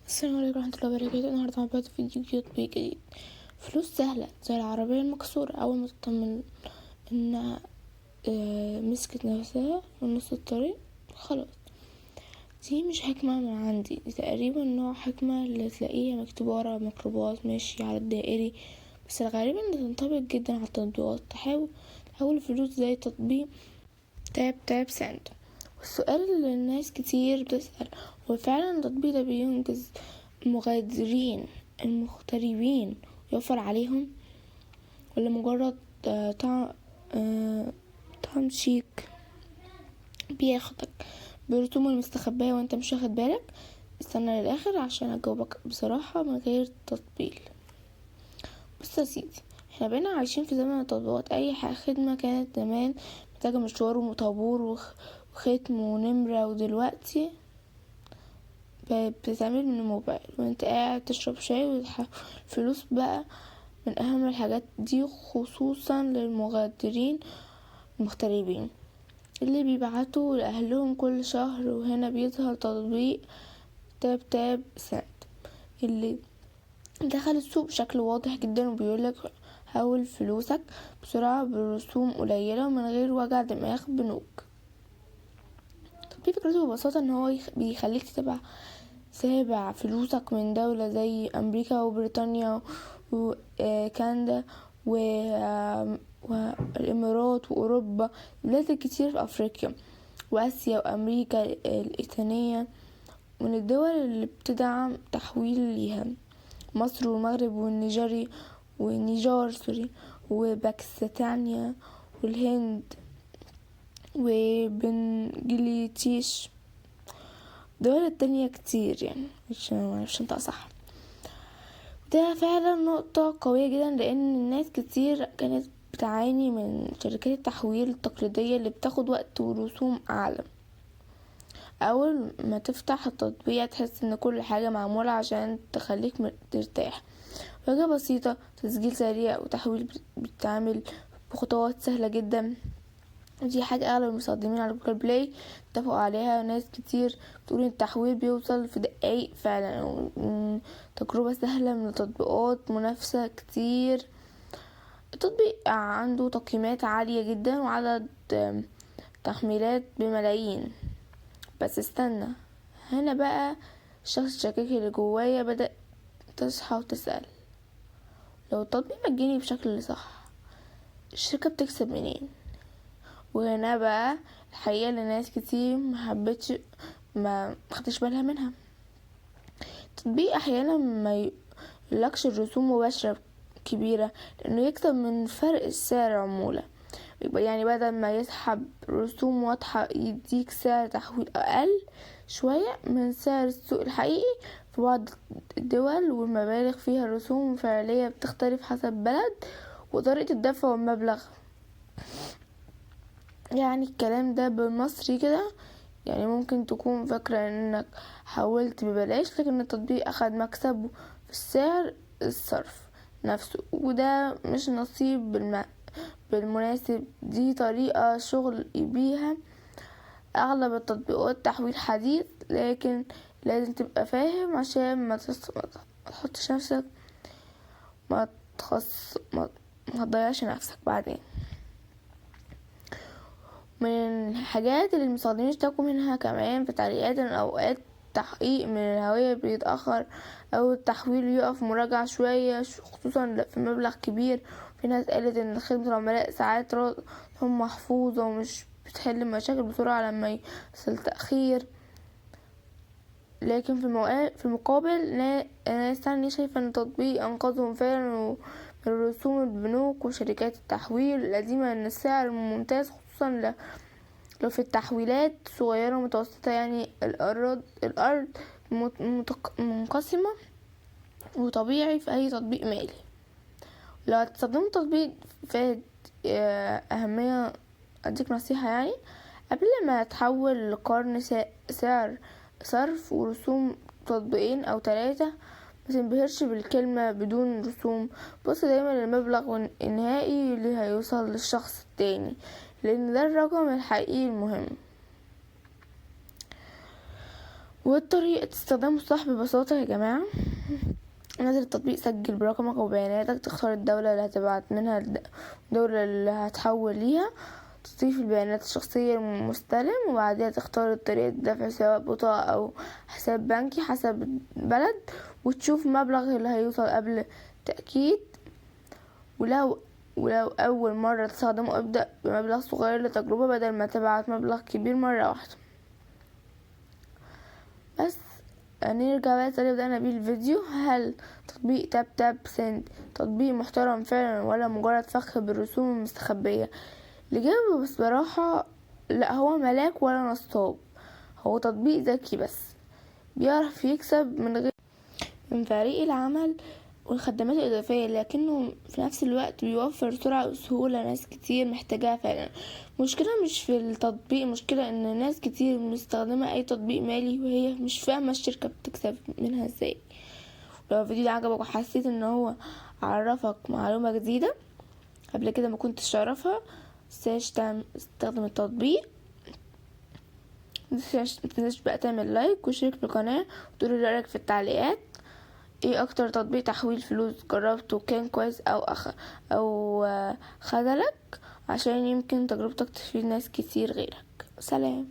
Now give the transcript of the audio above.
السلام عليكم ورحمة الله وبركاته. النهاردة مع بعض فيديو جديد، تطبيق جديد، فلوس سهلة زي العربية المكسورة. أول ما تطمن إنها مسكت نفسها في نص الطريق خلاص. دي مش حكمة من عندي، دي تقريبا نوع حكمة اللي تلاقيها مكتوبة ورا ميكروباص ماشي على الدائري، بس الغريب إن تنطبق جدا على التطبيقات. تحاول الفلوس زي تطبيق Tap Tap Send. والسؤال اللي الناس كتير بتسأل، هو فعلا التطبيق ده بينقذ المغادرين المغتربين ويوفر عليهم، ولا مجرد طعم طعم شيك بياخدك برسوم المستخبية وانت مش واخد بالك؟ استنى للآخر عشان اجاوبك بصراحة من غير تطبيل. بص يا سيدي، احنا بقينا عايشين في زمن التطبيقات. اي خدمة كانت زمان محتاجة مشوار وطابور وختم ونمرة، ودلوقتي بقت بتتعمل من الموبايل وانت قاعد تشرب شاي الفلوس بقى من اهم الحاجات دي، خصوصا للمغادرين المغتربين اللي بيبعتوا لأهلهم كل شهر. وهنا بيظهر تطبيق Tap Tap Send اللي دخل السوق بشكل واضح جدا، وبيقولك حول فلوسك بسرعة برسوم قليلة ومن غير وجع دماغ بنوك. التطبيق فكرته ببساطة ان هو بيخليك تتابع فلوسك من دولة زي امريكا وبريطانيا وكندا والامارات واوروبا، بلاد كتير في افريقيا واسيا وامريكا اللاتينية. من الدول اللي بتدعم تحويل ليها مصر والمغرب والنيجري والنيجار sorry وباكستانيا والهند وبنجلاديش، دول التانية كتير، مش معرفش انطق صح. ده فعلا نقطة قوية جدا، لان الناس كتير كانت بتعاني من شركات التحويل التقليدية اللي بتاخد وقت ورسوم اعلى. اول ما تفتح التطبيق تحس ان كل حاجة معمولة عشان تخليك ترتاح. واجهة بسيطة، تسجيل سريع، وتحويل بتتعمل بخطوات سهلة جدا. ودي حاجة اغلب المستخدمين على Google Play اتفقوا عليها. ناس كتير بتقول ان التحويل بيوصل في دقايق فعلا، وإن تجربة سهلة من تطبيقات منافسة كتير. التطبيق عنده تقييمات عالية جدا وعدد تحميلات بملايين. بس استنى، هنا بقى الشخص الشكاك اللي جوايا بدأ تصحى وتسأل، لو التطبيق مجاني بشكل صح الشركة بتكسب منين؟ وهنا بقى الحقيقة اللي ناس كتير ما حبتش ما خدتش بالها منها. التطبيق احيانا ما يقولكش الرسوم مباشرة كبيرة، لانه يكسب من فرق السعر عمولة. يبقى بدل ما يسحب رسوم واضحة يديك سعر تحويل اقل شوية من سعر السوق الحقيقي في بعض الدول، والمبالغ فيها الرسوم فعلية بتختلف حسب بلد وطريقة الدفع والمبلغ. الكلام ده بالمصري كده، ممكن تكون فاكرة انك حولت ببلاش، لكن التطبيق اخد مكسب في السعر الصرف نفسه، وده مش نصيب بالمناسب. دي طريقة شغل بيها اغلب التطبيقات تحويل حديث، لكن لازم تبقى فاهم عشان ما تحطش نفسك، ما تخص ما ما تضيعش نفسك بعدين. من الحاجات اللي المستخدمين اشتكوا منها كمان في تعليقات ان اوقات تحقيق من الهوية بيتأخر، او التحويل يقف مراجعة شوية، خصوصا في مبلغ كبير. في ناس قالت ان خدمة العملاء ساعات هم محفوظة ومش بتحل مشاكل بسرعة لما يحصل تأخير. لكن في المقابل ناس تانية شايفة ان التطبيق انقذهم فعلا من رسوم البنوك وشركات التحويل القديمة، ان السعر ممتاز خصوصا لو في التحويلات صغيرة ومتوسطة. الأرض منقسمة وطبيعي في أي تطبيق مالي. لو هتستخدموا تطبيق فات أهمية، أديك نصيحة، قبل ما تحول لقرن سعر صرف ورسوم تطبيقين أو 3، ما تنبهرش بالكلمة بدون رسوم. بص دايما للمبلغ النهائي اللي هيوصل للشخص التاني، لأن ده الرقم الحقيقي المهم. والطريقة استخدامه الصح ببساطة يا جماعة، نزل التطبيق، سجل برقمك وبياناتك، تختار الدولة اللي هتبعت منها، الدولة اللي هتحول ليها، تضيف البيانات الشخصية للمستلم، وبعدها تختار طريقة الدفع سواء بطاقة أو حساب بنكي حسب البلد، وتشوف المبلغ اللي هيوصل قبل التأكيد. ولو أول مرة تستخدمه ابدأ بمبلغ صغير لتجربة بدل ما تبعت مبلغ كبير مرة واحدة. بس نرجع بقى للي بدأنا بيه الفيديو، هل تطبيق Tap Tap Send تطبيق محترم فعلا ولا مجرد فخ بالرسوم المستخبية؟ الإجابة بصراحة لا هو ملاك ولا نصاب، هو تطبيق ذكي بس بيعرف يكسب من غير من فريق العمل والخدمات الإضافية، لكنه في نفس الوقت بيوفر سرعة وسهولة ناس كتير محتاجاها فعلا. مشكلة مش في التطبيق، مشكلة ان ناس كتير مستخدمة اي تطبيق مالي وهي مش فاهمة الشركة بتكسب منها ازاي. لو الفيديو ده عجبك وحسيت ان هو عرفك معلومة جديدة قبل كده ما كنتش تعرفها، متنساش تستخدم التطبيق، متنساش بقى تعمل like وشارك في القناة وتقولي رأيك في التعليقات. ايه اكتر تطبيق تحويل فلوس جربته كان كويس او خذلك؟ عشان يمكن تجربتك تفيد ناس كتير غيرك. سلام.